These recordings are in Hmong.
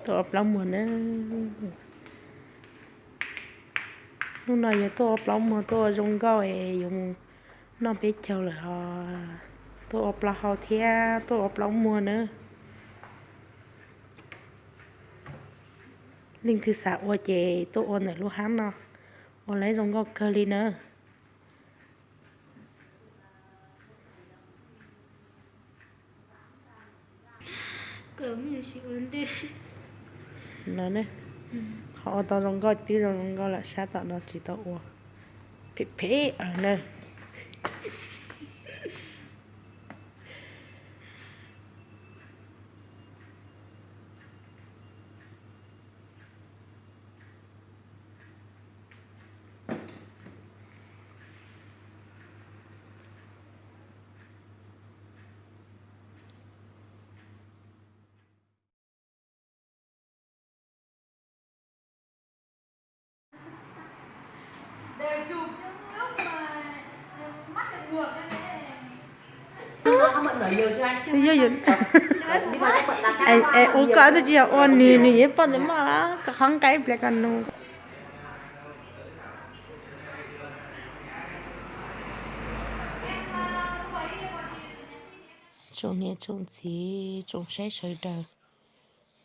Tuaj ua plaub muag na. Hnub no yog tuaj ua plaub muag tuaj ua zoo nkauj es yuav mus noj peb caug lawm ho. Tuaj ua plaub hau thiab tuaj ua plaub muag na. Leej twg xav ua ces tuaj ua ntawm lub hab no, ua lawv zoo nkauj kawg li na. No ne, qhov ua tau zoo nkauj twb zoo zoo nkauj lawm, sab tom no tsis tau ua. Phem phem aw na. Ua koj twb tsis yog ua nws, nws yeej poj ntxoog maj lawm, koj qhov nqaij pliag koj nug. Tsoom niam tsoom txiv tsoom saib sawv daws,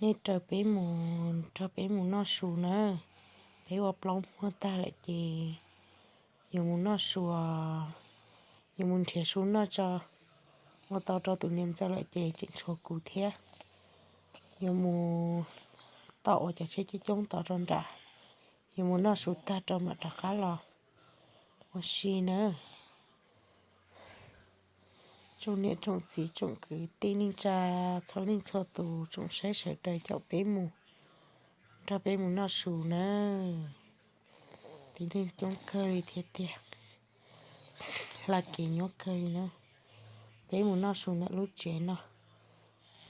nej raws peb mus, nrog peb mus noj su na. Peb ua plaub muag tag lawm ces yuav mus noj su, yuav mus nrhiav su noj tso. Ua tau rau tus niam ntxawm lawm ces tseem tshuav kuv thiab. Yuav mus tom uas cov tsheb coob coob tod rau nram, yuav mus noj su tag rau mam rov qab los ua si na. Tsoom niam tsoom txiv tsoom kwv tij neej tsa txhua leej txhua tus, tsoom saib sawv daws caum peb mus, nrog peb mus noj su na. Tib neeg coob kawg li thiab tiag, hla kev nyuaj kawg li na. Peb mus noj su ntawm lub tsev no,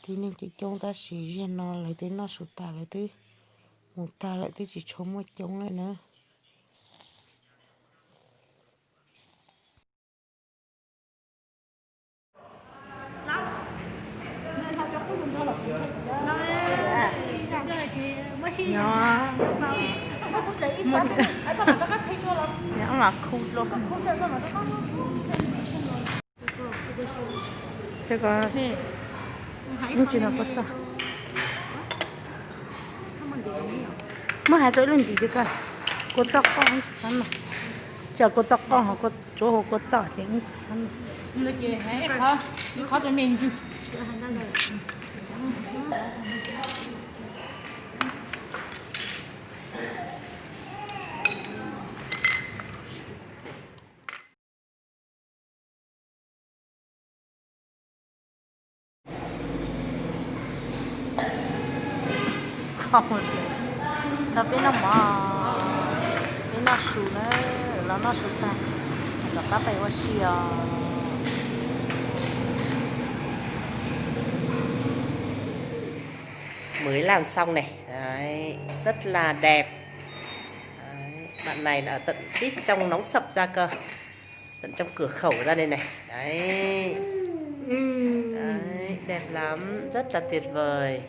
tib neeg coob coob tab sis ziag no lawv twb noj su tas lawv twb mus tag lawm, twb tsis tshua muaj coob lawm na. Muab hais rau ib lub ntim peb koj, kua txob qoj tsis xav noj. Tsis, kua txob qoj ho tsuav hu kua txob ces tsis xav noj. Nrog peb noj mov, peb noj su na, los noj su tag, rov qab pem ua si os. Mới làm xong này. Đấy, rất là đẹp. Đấy, bạn này là ở tận tít trong nóng sập ra cơ. Tận trong cửa khẩu ra đây này. Đấy. Đấy, đẹp lắm, rất là tuyệt vời.